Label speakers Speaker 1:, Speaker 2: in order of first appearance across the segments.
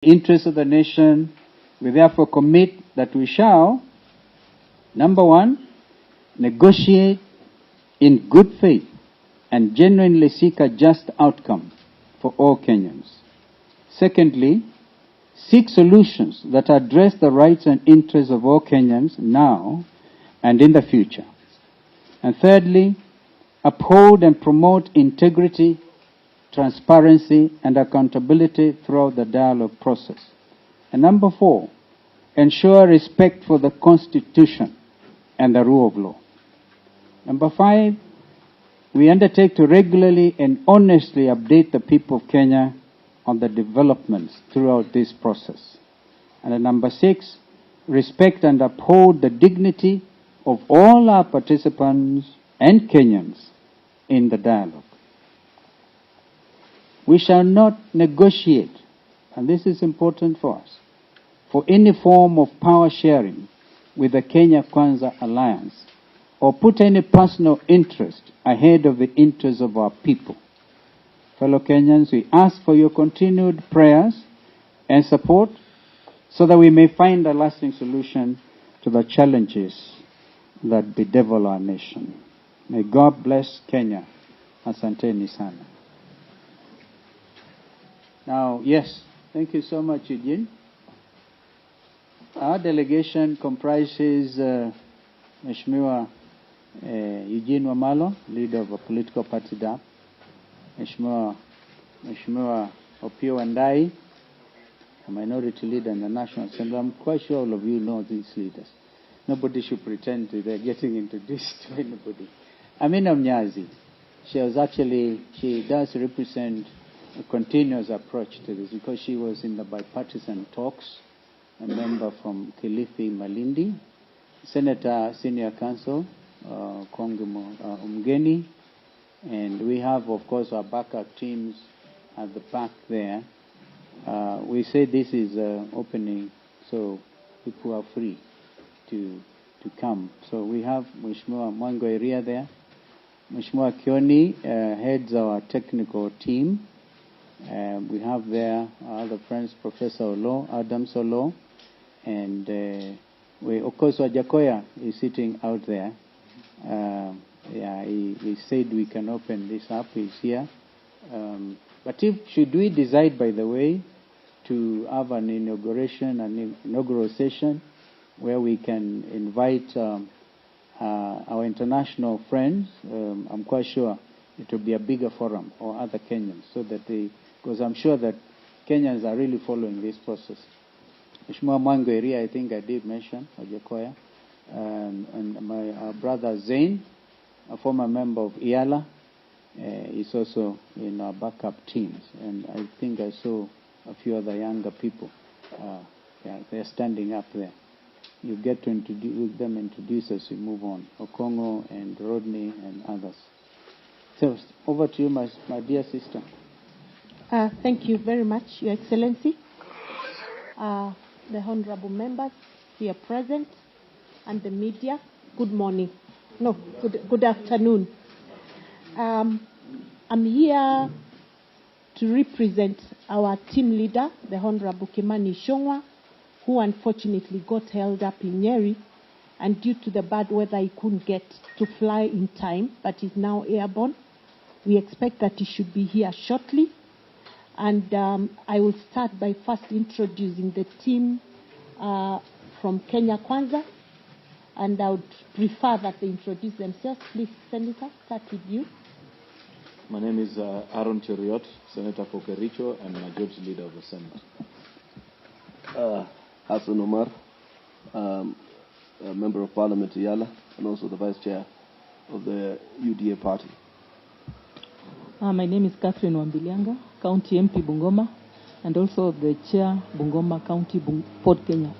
Speaker 1: Interests of the nation, we therefore commit that we shall, number one, negotiate in good faith and genuinely seek a just outcome for all Kenyans. Secondly, seek solutions that address the rights and interests of all Kenyans now and in the future. And thirdly, uphold and promote integrity, transparency, and accountability throughout the dialogue process. And number four, ensure respect for the Constitution and the rule of law. Number five, we undertake to regularly and honestly update the people of Kenya on the developments throughout this process. And at number six, respect and uphold the dignity of all our participants and Kenyans in the dialogue. We shall not negotiate, and this is important for us, for any form of power sharing with the Kenya Kwanza Alliance or put any personal interest ahead of the interests of our people. Fellow Kenyans, we ask for your continued prayers and support so that we may find a lasting solution to the challenges that bedevil our nation. May God bless Kenya. Asanteni sana. Now, yes, thank you so much, Eugene. Our delegation comprises Mheshimiwa Eugene Wamalwa, leader of a political party DAP, Mheshimiwa Opiyo Wandayi, a minority leader in the National Assembly. I'm quite sure all of you know these leaders. Nobody should pretend to they're getting introduced to anybody. Amina Mnyazi, she does represent a continuous approach to this because she was in the bipartisan talks, a member from Kilifi Malindi, Senator Senior Counsel, Kongi Omogeni, and we have, of course, our backup teams at the back there. We say this is opening, so people are free to come. So we have Mheshimiwa Mwangi Wa Iria there. Mheshimiwa Kioni heads our technical team. We have there our other friends, Professor Oloo, Adams Oloo, and we, of course, Wajackoyah is sitting out there. Yeah, he said we can open this up. He's here. But if should we decide, by the way, to have an inauguration, an inaugural session, where we can invite our international friends, I'm quite sure it will be a bigger forum, or other Kenyans, so that they, because I'm sure that Kenyans are really following this process. Mheshimiwa Mwangi Wa Iria, I think I did mention, Wajackoyah, and my brother Zain, a former member of EALA, is also in our backup teams. And I think I saw a few other younger people. Yeah, they're standing up there. You get to introduce them, introduce as we move on. Okongo and Rodney and others. So over to you, my dear sister.
Speaker 2: Thank you very much, Your Excellency. The honorable members here present and the media, good morning. No, good afternoon. I'm here to represent our team leader, the Honorable Kimani Ichung'wah, who unfortunately got held up in Nyeri, and due to the bad weather, he couldn't get to fly in time, but is now airborne. We expect that he should be here shortly. And I will start by first introducing the team from Kenya Kwanza. And I would prefer that they introduce themselves. Please, Senator, start with you.
Speaker 3: My name is Aaron Cheruiyot, Senator for Kericho and Majority Leader of the Senate.
Speaker 4: Hassan Omar, a Member of Parliament EALA, and also the Vice Chair of the UDA party.
Speaker 5: My name is Catherine Wambilianga, County MP Bungoma, and also the Chair Bungoma County Ford Kenya.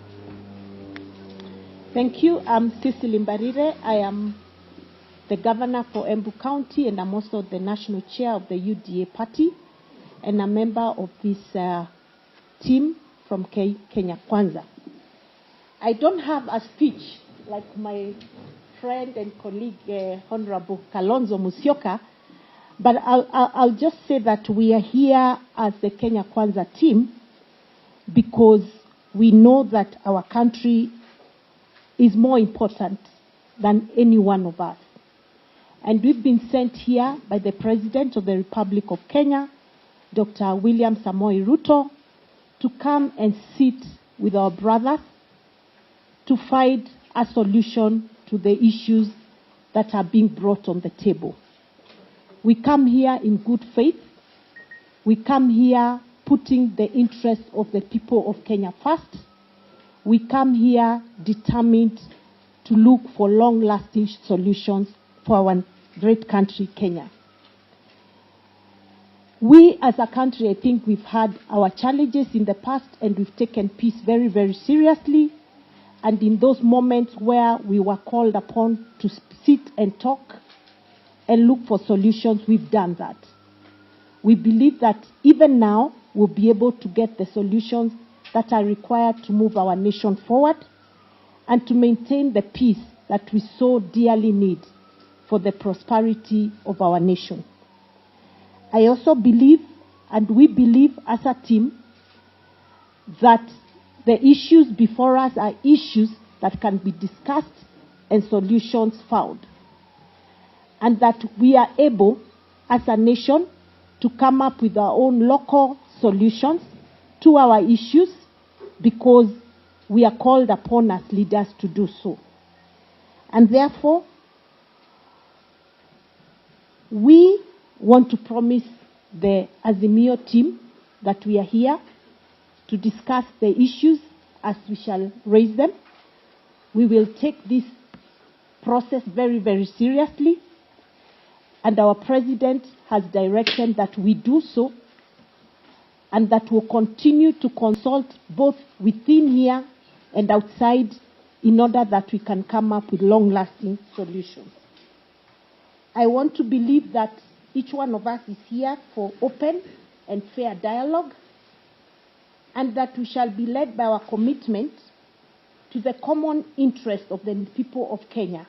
Speaker 2: Thank you. I'm Cecily Mbarire. I am the Governor for Embu County, and I'm also the National Chair of the UDA party and a member of this team from Kenya Kwanza. I don't have a speech like my friend and colleague, Honorable Kalonzo Musyoka, but I'll just say that we are here as the Kenya Kwanza team because we know that our country is more important than any one of us. And we've been sent here by the President of the Republic of Kenya, Dr. William Samoei Ruto, to come and sit with our brothers to find a solution to the issues that are being brought on the table. We come here in good faith. We come here putting the interests of the people of Kenya first. We come here determined to look for long-lasting solutions for our great country, Kenya. We as a country, I think we've had our challenges in the past and we've taken peace very, very seriously. And in those moments where we were called upon to sit and talk and look for solutions, we've done that. We believe that even now, we'll be able to get the solutions that are required to move our nation forward and to maintain the peace that we so dearly need for the prosperity of our nation. I also believe, and we believe as a team, that the issues before us are issues that can be discussed and solutions found. And that we are able, as a nation, to come up with our own local solutions to our issues because we are called upon as leaders to do so. And therefore, we want to promise the Azimio team that we are here to discuss the issues as we shall raise them. We will take this process very, very seriously, and our president has directed that we do so, and that we'll continue to consult both within here and outside in order that we can come up with long-lasting solutions. I want to believe that each one of us is here for open and fair dialogue, and that we shall be led by our commitment to the common interest of the people of Kenya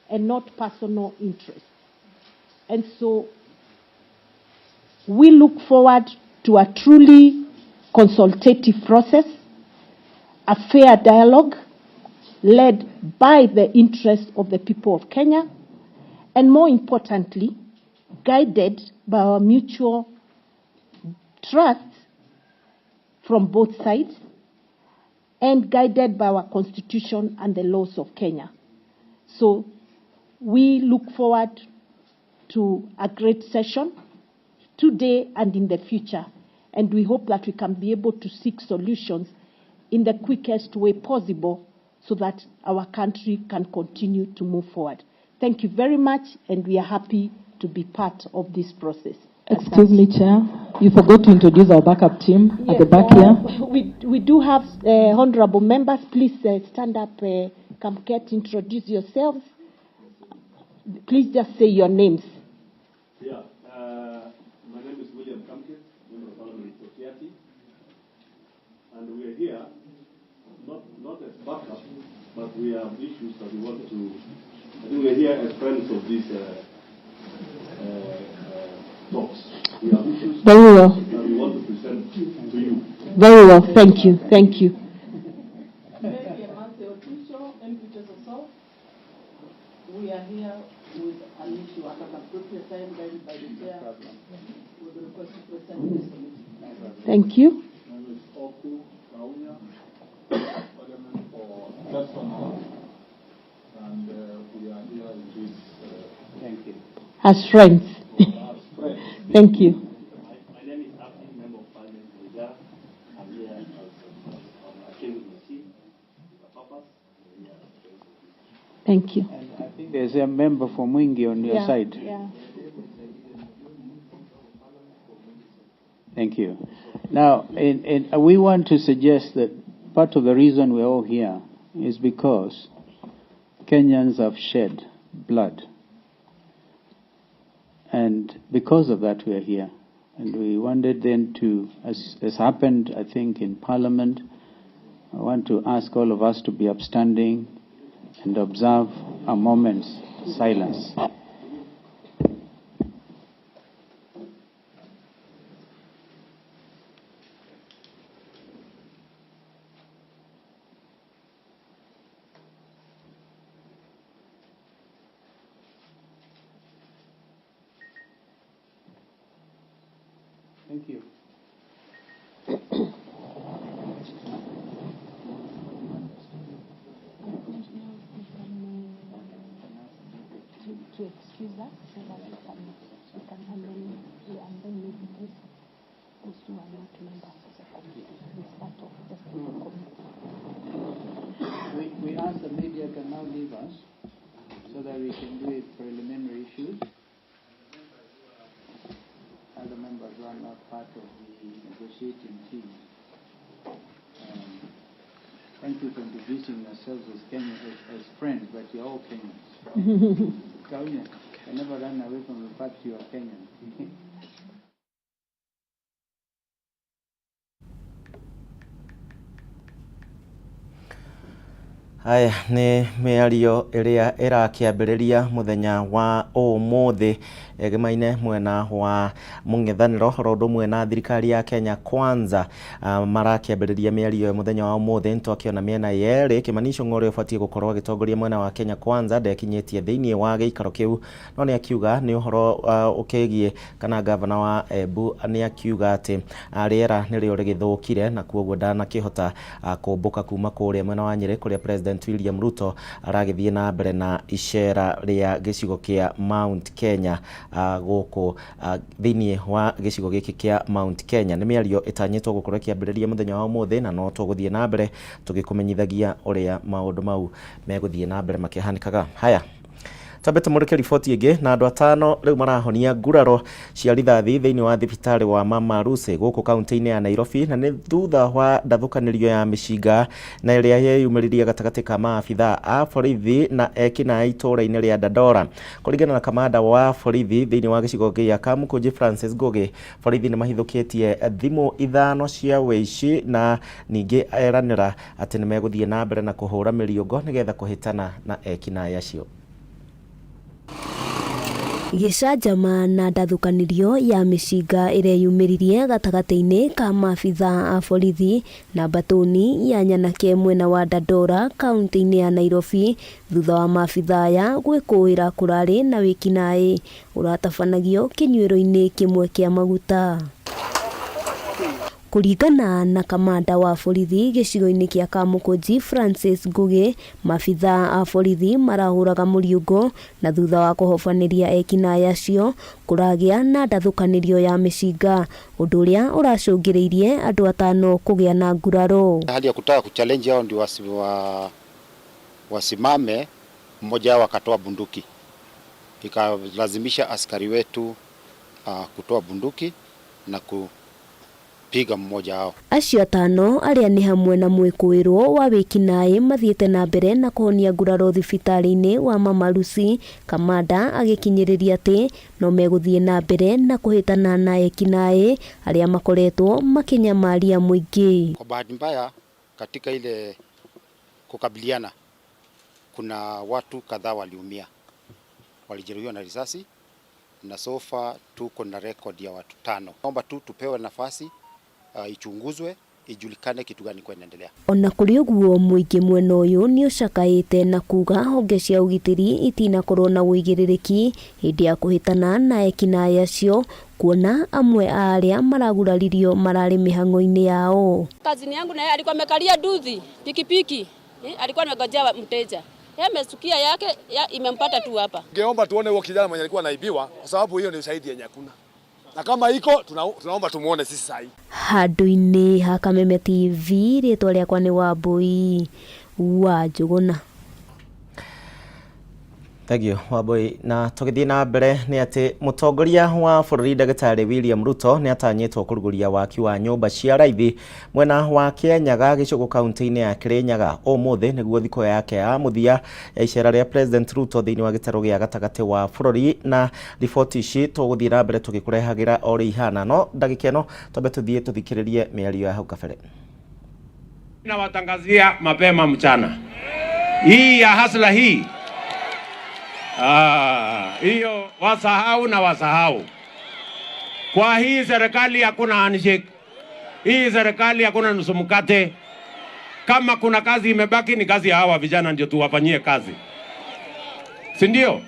Speaker 2: and not personal interests. And so we look forward to a truly consultative process, a fair dialogue led by the interests of the people of Kenya, and more importantly, guided by our mutual trust from both sides and guided by our constitution and the laws of Kenya. So we look forward to a great session today and in the future, and we hope that we can be able to seek solutions in the quickest way possible so that our country can continue to move forward. Thank you very much, and we are happy to be part of this process.
Speaker 5: Excuse me, Chair. You forgot to introduce our backup team at the back here.
Speaker 2: We do have honorable members. Please stand up, come get, introduce yourselves. Please just say your names.
Speaker 6: Yeah, my name is William Kamket, Member of Parliament for Tiaty, and we are here not as backup, but we have issues that we want to. I think we are here as friends of these talks. We have issues
Speaker 2: very well
Speaker 6: that we want to present to you.
Speaker 2: Very well, thank you, thank you.
Speaker 7: We are here with an issue at an appropriate time guided by the chair with the request to present this committee.
Speaker 2: Thank you.
Speaker 8: My name is Oku Kaunya, Parliament for Teso, and we are here in this.
Speaker 1: Thank you.
Speaker 2: As friends.
Speaker 8: As friends.
Speaker 2: Thank you.
Speaker 9: My name is Abdi, Member of Parliament for. I'm here as I came with my team, with my papas. We are as friends of this.
Speaker 2: Thank you.
Speaker 1: And I think there's a member for Mwingi on your side.
Speaker 2: Yeah.
Speaker 1: Thank you. Now, we want to suggest that part of the reason we're all here is because Kenyans have shed blood. And because of that, we are here. And we wanted then to, as happened, I think, in Parliament, I want to ask all of us to be upstanding and observe a moment's silence. Thank you.
Speaker 2: To excuse us so that we can and then maybe those who are not members of the committee, we start off just with the committee.
Speaker 1: We ask the media can now leave us so that we can do it preliminary issues. Other members who are not part of the negotiating team. Thank you for introducing yourselves as Kenyans, as friends, but you're all Kenyans. Kaunya, I never run away from the fact you are Kenyan.
Speaker 10: Haya nĩ mĩario ĩrĩa ĩrakĩambĩrĩria mũthenya wa ũmũthĩ ĩgemaine mwena wa mũng'ethanĩro oro ũndũ ũmwe na thirikari ya Kenya Kwanza. Marakĩambĩrĩria mĩario mũthenya wa ũmũthĩ. Nĩtwakĩona mĩena yerĩ Kimani Ichung'wa ũrĩa ũbatiĩ gũkorwo agĩtongoria mwena wa Kenya Kwanza ndekinyĩtie thĩinĩ wa gĩikaro kĩu, no nĩ akiuga nĩ ũhoro ũkĩgiĩ kana gavana wa Embu nĩ akiuga atĩ rĩera nĩrĩo rĩgĩthũkire na kuoguo ndanakĩhota kũmbũka kuma kũrĩa mwena wa Nyĩrĩ kũrĩa President William Ruto aragĩthiĩ na mbere na icera rĩa gĩcigo kĩa Mount Kenya gũkũ thĩinĩ wa gĩcigo gĩkĩ kĩa Mount Kenya. Nĩ mĩario ĩtanyĩtwo gũkorwo ĩkĩambĩrĩria mũthenya wa ũmũthĩ na no tũgũthiĩ na mbere tũgĩkũmenyithagia ũrĩa maũndũ mau megũthiĩ na mbere makĩhanĩkaga. Haya, twambe tũmũrĩke riboti ĩngĩ. Na andũ atano rĩu marahonia nguraro cia rithathi thĩinĩ wa thibitarĩ wa Mama Lucy gũkũ kaunti-inĩ ya Nairobi, na nĩ thutha wa ndathũkanĩrio ya mĩcinga na ĩrĩa yeyumĩririe gatagatĩ ka maabithaa a borithi na ekinaĩ itũũra-inĩ rĩa Dandora. Kũringana na kamanda wa borithi thĩinĩ wa gĩcigo gĩa Kamukunji Francis Ngugi, borithi nĩ mahithũkĩtie thimũ 5 cia wĩici na ningĩ eranĩra atĩ nĩ megũthiĩ na mbere na kũhũra mĩriũngo nĩgetha kũhĩtana na ekinaĩ acio.
Speaker 11: Gĩcanjama na ndathũkanĩrio ya mĩcinga ĩrĩa yumĩririe gatagatĩ-inĩ ka maabithaa a borithi na mbatũni ya nyanake mwena wa Dandora kaunti-inĩ ya Nairobi thutha wa maabithaa aya gwĩkũĩra kũrarĩ na wĩkinaĩ ũratabanagio kĩnyuĩro-inĩ kĩmwe kĩa maguta. Kũringana na kamanda wa borithi gĩcigo-inĩ kĩa Kamukunji Francis Ngugi, maabithaa a borithi marahũraga mũriũngo na thutha wa kũhobanĩria ekinaĩ acio kũragĩa na ndathũkanĩrio ya mĩcinga, ũndũ ũrĩa ũracũngĩrĩirie andũ atano kũgĩa na nguraro.
Speaker 12: Hali ya kutaka kuchallenge hao ndio wasimame, mmoja wao akatoa bunduki ikalazimisha askari wetu kutoa bunduki na kupiga mmoja wao.
Speaker 11: Acio atano arĩa nĩ hamwe na mwĩkũĩrwo wa wĩkinaĩ mathiĩte na mbere na kũhonia nguraro thibitarĩ-inĩ wa Mama Lucy. Kamanda agĩkinyĩrĩria atĩ no megũthiĩ na mbere na kũhĩtana na ekinaĩ arĩa makoretwo makĩnyamaria mũingĩ.
Speaker 12: Kwa bahati mbaya katika ile kukabiliana kuna watu kadhaa waliumia, walijeruhiwa na risasi, na sofa tuko na record ya watu 5. Naomba tu tupewe nafasi ichunguzwe, ijulikane kitu gani kwa inaendelea.
Speaker 11: Ona kũrĩ ũguo mũingĩ mwena ũyũ nĩ ũcakaĩte na kuga honge cia ũgitĩri itinakorwo na ũigĩrĩrĩki hĩndĩ ya kũhĩtana na ekinaĩ acio, kuona amwe a arĩa maraguraririo mararĩ mĩhang'o-inĩ yao.
Speaker 13: Kazini yangu naye alikuwa amekalia duthi pikipiki, alikuwa amegojea mteja. Amesukia yake imempata tu hapa.
Speaker 14: Ningeomba tuone huo kijana mwenye alikuwa anaibiwa, kwa sababu hiyo ni ushahidi yenye hakuna. Na kama iko tunaomba tumuone sisi sahi.
Speaker 11: Handũ-inĩ ha Kameme TV, rĩtwa rĩakwa nĩ Wambui wa Njũgũna.
Speaker 10: Thank you Wambui. Na tũgĩthiĩ na mbere nĩ atĩ mũtongoria wa bũrũri Ndagĩtarĩ William Ruto nĩ atanyĩtwo kũrugũria waki wa nyũmba cia raithi mwena wa Kĩanyaga gĩcũgũ kaunti-inĩ ya Kĩrĩnyaga ũmũthĩ nĩguo thikũ yake ya mũthia ya icera rĩa President Ruto thĩinĩ wa gĩtarũ gĩa gatagatĩ wa bũrũri. Na riboti ici tũgũthiĩ na mbere tũgĩkũrehagĩra o ũrĩa ihana, no ndagĩka ĩno twambe tũthiĩ tũthikĩrĩrie mĩario ya hau kabere.
Speaker 15: Nawatangazia mapema mchana hii ya hasla hii hiyo wasahau na wasahau. Kwa hii serikali hakuna handshake. Hii serikali hakuna nusu mkate. Kama kuna kazi imebaki ni kazi ya hawa vijana ndio tuwafanyie kazi. Si ndio?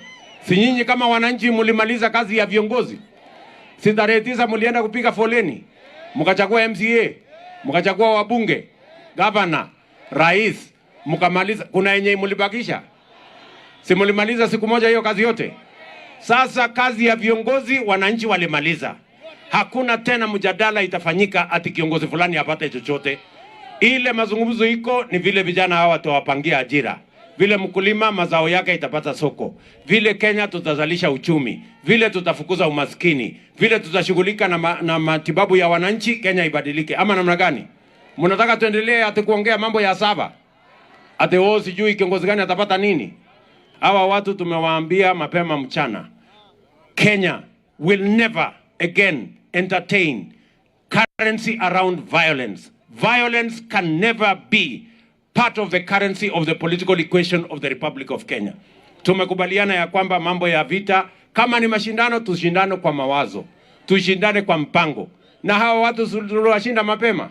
Speaker 15: Si nyinyi kama wananchi mlimaliza kazi ya viongozi? Si tarehe 9 mlienda kupiga foleni, mkachagua MCA, mkachagua wabunge, gavana, rais, mkamaliza. Kuna yenye mlibakisha? Si mlimaliza siku moja hiyo kazi yote? Sasa kazi ya viongozi wananchi walimaliza. Hakuna tena mjadala itafanyika ati kiongozi fulani apate chochote. Ile mazungumzo iko ni vile vijana hawa watawapangia ajira, vile mkulima mazao yake itapata soko, vile Kenya tutazalisha uchumi, vile tutafukuza umaskini, vile tutashughulika na matibabu ya wananchi, Kenya ibadilike. Ama namna gani? Mnataka tuendelee ati kuongea mambo ya saba? Ati wao sijui kiongozi gani atapata nini? Hawa watu tumewaambia mapema mchana, Kenya will never again entertain currency around violence. Violence can never be part of the currency of the political equation of the Republic of Kenya. Tumekubaliana ya kwamba mambo ya vita, kama ni mashindano, tushindane kwa mawazo, tushindane kwa mpango. Na hawa watu tuliwashinda mapema.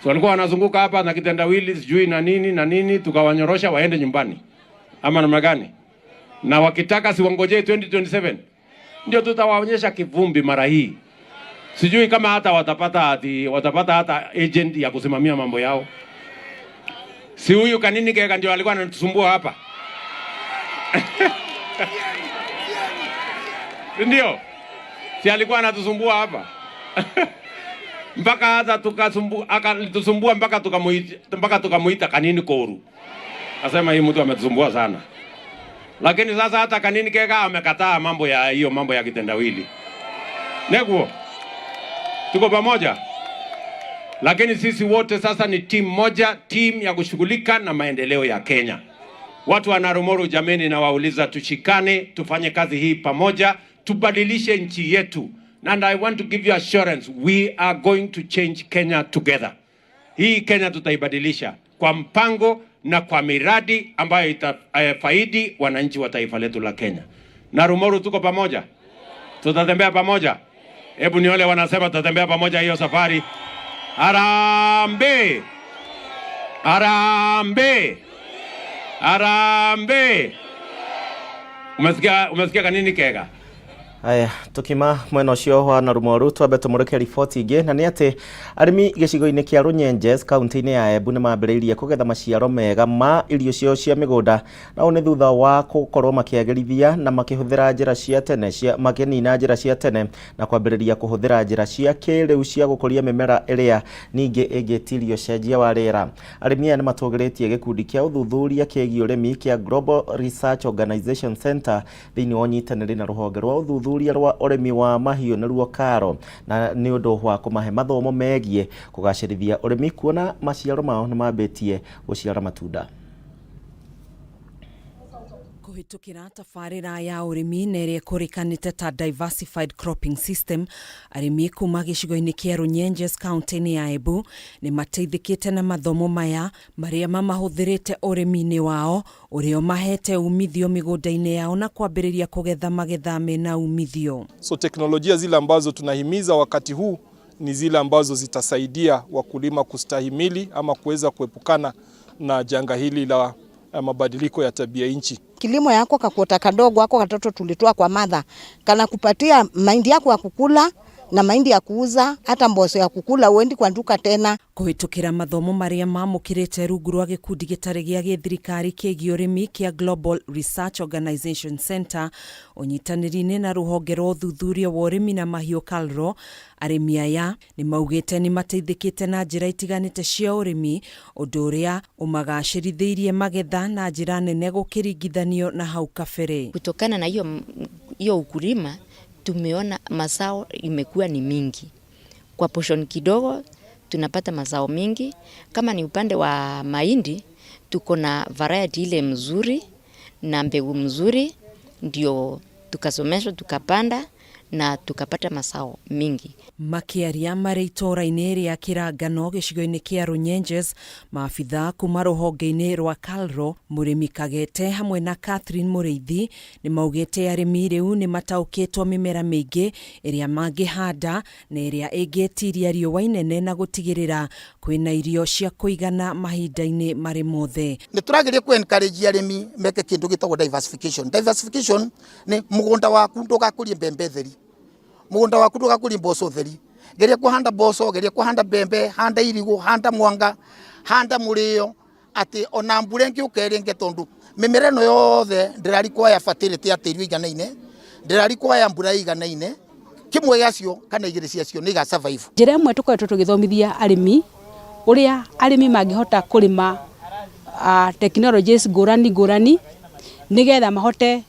Speaker 15: So walikuwa wanazunguka hapa na kitendawili sijui na nini na nini, tukawanyorosha waende nyumbani. Ama namna gani? Na wakitaka siwangojee 2027. Ndio tutawaonyesha kivumbi mara hii. Sijui kama hata watapata hata agent ya kusimamia mambo yao. Si huyu Kanini Kega ndio alikuwa anatusumbua hapa. Ndio. Si alikuwa anatusumbua hapa. Mpaka hata akatusumbua mpaka tukamuita Kanini Koru. Akasema hii mtu ametusumbua sana. Lakini sasa hata Kanini Kega amekataa mambo ya hiyo mambo ya kitendawili. Neguo. Tuko pamoja. Lakini sisi wote sasa ni timu moja, timu ya kushughulika na maendeleo ya Kenya. Watu wa Narumoru jameni, nawauliza tushikane, tufanye kazi hii pamoja, tubadilishe nchi yetu. And I want to give you assurance, we are going to change Kenya together. Hii Kenya tutaibadilisha kwa mpango na kwa miradi ambayo itafaidi wananchi wa taifa letu la Kenya. Narumoru tuko pamoja? Tutatembea pamoja? Hebu niole wanasema tutatembea pamoja hiyo safari. Harambee! Harambee! Harambee! Umesikia Kanini Kega?
Speaker 10: Aya, tukima mwena ucio wa Narumoru twambe tumũrĩke riboti ingĩ, na nĩ atĩ arĩmi gĩcigo-inĩ kĩa Runyenjes kaunti-inĩ ya Embu nĩ mambĩrĩirie kũgetha maciaro mega ma irio ciao cia mĩgũnda, na ũũ nĩ thutha wa gũkorwo makĩagĩrithia na makĩhũthĩra njĩra cia tene cia makĩnina njĩra cia tene na kwambĩrĩria kũhũthĩra njĩra cia kĩrĩu cia gũkũria mĩmera ĩrĩa ningĩ ĩngĩtiria ũcenjia wa rĩera. Arĩmi aya nĩ matũgĩrĩtie gĩkundi kĩa ũthuthuria kĩgiĩ ũrĩmi kĩa Global Research Organization Center thĩinĩ wa ũnyitanĩri na rũhonge rwa ũthuthuria rwa ũrĩmi wa mahiũ nĩruo KALRO, na nĩ ũndũ wa kũmahe mathomo megiĩ kũgacĩrithia ũrĩmi kuona maciaro mao nĩ mambĩtie gũciara matunda.
Speaker 16: Kũhĩtũkĩra tabarĩra ya ũrĩmi na ĩrĩa ĩkũrĩkanĩte ta Diversified Cropping System, arĩmi kuma gĩcigo-inĩ kĩa Runyenjes kaunti-inĩ ya Embu nĩ mateithĩkĩte na mathomo maya marĩa mamahũthĩrĩte ũrĩmi-inĩ wao ũrĩa ũmahete umithio mĩgũnda-inĩ yao na kwambĩrĩria kũgetha magetha mena umithio.
Speaker 8: So teknolojia zile ambazo tunahimiza wakati huu ni zile ambazo zitasaidia wakulima kustahimili ama kuweza kuepukana na janga hili la mabadiliko ya tabia nchi.
Speaker 17: Kilimo yako kakuota kadogo ako katoto tulitoa kwa madha kana kupatia mahindi yako ya kukula na mahindi ya kuuza, hata mboco ya kukula uendi kwa nduka tena.
Speaker 16: Kũhĩtũkĩra mathomo marĩa mamũkĩrĩte rungu rwa gĩkundi gĩtarĩ gĩa gĩthirikari kĩgiĩ ũrĩmi kĩa Global Research Organization Center ũnyitanĩri-inĩ na rũhonge rwa ũthuthuria wa ũrĩmi na mahiũ KALRO, arĩmi aya nĩ maugĩte nĩ mateithĩkĩte na njĩra itiganĩte cia ũrĩmi, ũndũ ũrĩa ũmagacĩrithĩirie magetha na njĩra nene gũkĩringithanio na hau kabere.
Speaker 18: Kutokana na hiyo ukulima tumeona mazao imekuwa ni mingi. Kwa portion kidogo tunapata mazao mingi. Kama ni upande wa mahindi tuko na variety ile mzuri na mbegu mzuri, ndio tukasomeshwa tukapanda na tukapata mazao mingi.
Speaker 16: Makĩaria marĩ itũũra-inĩ rĩa Kĩrangano gĩcigo-inĩ kĩa Runyenjes, maabitha kuma rũhonge-inĩ rwa KALRO Mũrĩmi Kagete hamwe na Catherine Mũrĩithi nĩ maugĩte arĩmi rĩu nĩ mataũkĩtwo mĩmera mĩingĩ ĩrĩa mangĩhanda na ĩrĩa ĩngĩtiria riũa inene na gũtigĩrĩra kwĩna irio cia kũigana mahinda-inĩ marĩ mothe.
Speaker 19: Nĩ tũrageria ku encourage arĩmi meke kĩndũ gĩtagwo diversification. Diversification nĩ mũgũnda waku ndũgakũrie mbembe theri. Mugunda waku ndugakũrie mboco theri. Geria kũhanda mboco, geria kũhanda mbembe, handa irigũ, handa mwanga, handa mũrĩo, atĩ ona mbura ĩngĩũka ĩrĩnge tondu mĩmera ĩno yothe ndĩrarikwaya fertility ya tĩri ũiganaine, ndĩrarikwaya mbura ĩiganaine, kĩmwe gĩacio kana igĩrĩ ciacio nĩ iga survive.
Speaker 20: Njĩra ĩmwe tũkoretwo tũgĩthomithia arĩmi ũrĩa arĩmi mangĩhota kũrĩma technologies ngũrani ngũrani nĩgetha mahote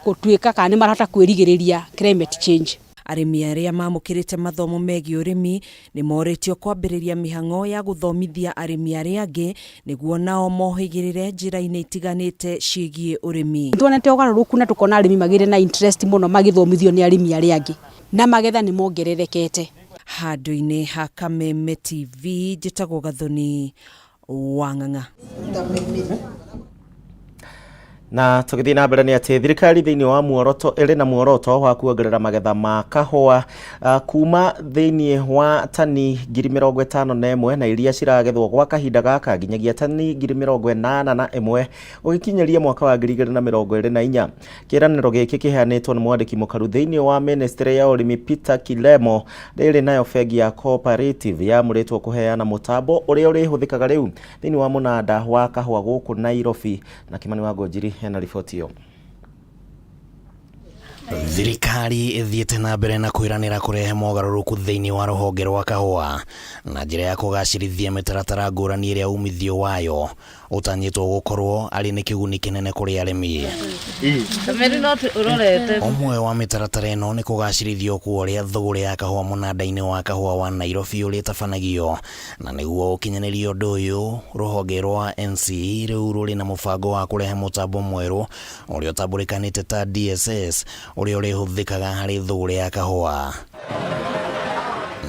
Speaker 20: gũtuĩka kana nĩ marahota kwĩrigĩrĩria climate change.
Speaker 16: Arĩmi arĩa mamũkĩrĩte mathomo megiĩ ũrĩmi nĩ morĩtio kwambĩrĩria mĩhang'o ya gũthomithia arĩmi arĩa angĩ nĩguo nao mohĩgĩrĩre njĩra-inĩ itiganĩte ciĩgiĩ ũrĩmi.
Speaker 20: Tuonete ũgarũrũku na tũkona arĩmi magĩrĩ na interest mũno magĩthomithio nĩ arĩmi arĩa angĩ na magetha nĩ mongererekete.
Speaker 16: Handũ-inĩ ha Kameme TV njĩtagwo Gathoni Wang'ang'a.
Speaker 10: Na tũgĩthiĩ na mbere nĩ atĩ thirikari thĩinĩ wa muoroto ĩrĩ na muoroto wa kuongerera magetha ma kahũa kuma thĩinĩ wa tani 51,000 na iria ciragethwo gwa kahinda gaka nginyagia tani 81,000 gũgĩkinyĩria mwaka wa 2024. Kĩĩranĩro gĩkĩ kĩheanĩtwo nĩ mwandĩki mũkaru thĩinĩ wa ministry ya ũrĩmi Peter Kilemo. Rĩrĩ nayo bengi ya Cooperative yamũrĩtwo kũheana mũtambo ũrĩa ũrĩhũthĩkaga rĩu thĩinĩ wa mũnanda wa kahũa gũkũ Nairobi. Na Kimani wa Ngũnjiri hena riboti ĩyo.
Speaker 21: Thirikari ĩthiĩte na mbere na kwĩranĩra kũrehe mogarũrũku thĩinĩ wa rũhonge rwa kahũa na njĩra ya kũgacĩrithia mĩtaratara ngũrani ĩrĩa umithio wayo ũtanyĩtwo gũkorwo arĩ nĩ kĩguni kĩnene kũrĩ arĩmi. Ũmwe wa mĩtaratara ĩno nĩ kũgacĩrithio kwa ũrĩa thũgũrĩ ya kahũa mũnanda-inĩ wa kahũa wa Nairobi ũrĩtabanagio, na nĩguo ũkinyanĩrie ũndũ ũyũ rũhonge rwa NCE rĩu rũrĩ na mũbango wa kũrehe mũtambo mwerũ ũrĩa ũtambũrĩkanĩte ta DSS ũrĩa ũrĩhũthĩkaga harĩ thũgũrĩ ya kahũa.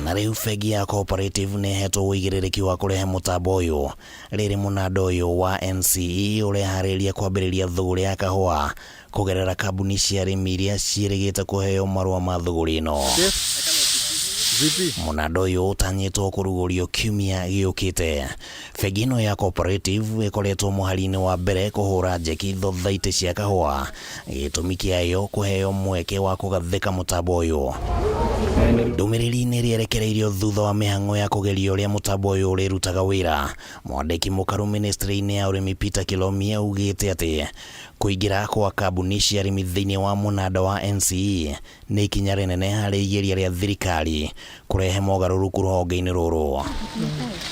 Speaker 21: Na rĩu bengi ya Cooperative nĩ ĩhetwo ũigĩrĩrĩki wa kũrehe mũtambo ũyũ rĩrĩ mũnanda ũyũ wa NCE ũreharĩria kwambĩrĩria thũgũrĩ ya kahũa kũgerera kambuni cia arĩmi iria ciĩrĩgĩte kũheo marũa ma thũgũrĩ ĩno. Mũnanda ũyũ ũtanyĩtwo kũrugũrio kiumia gĩũkĩte. Bengi ĩno ya Cooperative ĩkoretwo mũhari-inĩ wa mbere kũhũra njeki thothaitĩ cia kahũa, gĩtũmi kĩayo kũheo mweke wa kũgathĩka mũtambo ũyũ. Ndũmĩrĩri-inĩ ĩrĩa ĩrekereirio thutha wa mĩhang'o ya kũgeria ũrĩa mũtambo ũyũ ũrĩrutaga wĩra, mwandĩki mũkaru ministry-inĩ ya ũrĩmi Peter Kilomia augĩte atĩ kũingĩra kwa kambuni cia arĩmi thĩinĩ wa mũnanda wa NCE nĩ ikinya rĩnene harĩ igeria rĩa thirikari kũrehe mogarũrũku rũhonge-inĩ rũrũ.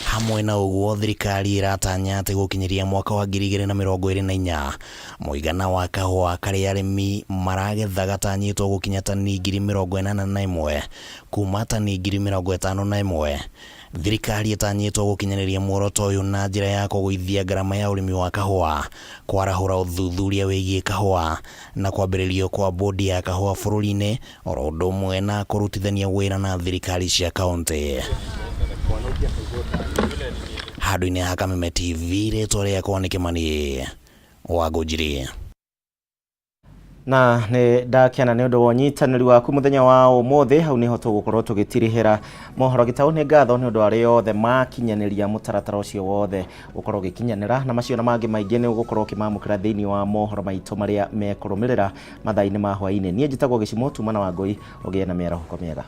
Speaker 21: Hamwe na ũguo, thirikari ĩratanya atĩ gũkinyĩria mwaka wa 2024 mũigana wa kahũa karĩa arĩmi maragetha gatanyĩtwo gũkinya tani 81,000 kuma tani 51,000. Thirikari ĩtanyĩtwo gũkinyanĩria muoroto ũyũ na njĩra ya kũgũithia ngarama ya ũrĩmi wa kahũa, kwarahũra ũthuthuria wĩgiĩ kahũa na kwambĩrĩrio kwa bodi ya kahũa bũrũri-inĩ oro ũndũ ũmwe na kũrutithania wĩra na thirikari cia kaũntĩ. Handũ-inĩ ha Kameme TV, rĩtwa rĩakwa nĩ Kĩmani wa Ngũnjiri.
Speaker 10: Na nĩ ndakena nĩ ũndũ wa ũnyitanĩri waku mũthenya wa ũmũthĩ. Hau nĩho tũgũkorwo tũgĩtirihĩra mohoro. Gĩtaũ nĩ ngatho nĩ ũndũ arĩa othe makinyanĩria mũtaratara ũcio wothe ũkorwo ũgĩkinyanĩra, na macio na mangĩ maingĩ nĩ ũgũkorwo ũkĩmamũkĩra thĩinĩ wa mohoro maitũ marĩa mekũrũmĩrĩra mathaa-inĩ ma hwaĩ-inĩ. Niĩ njĩtagwo Gĩcimo Tuma na Wangũi, ũgĩe na mĩarahũko mĩega.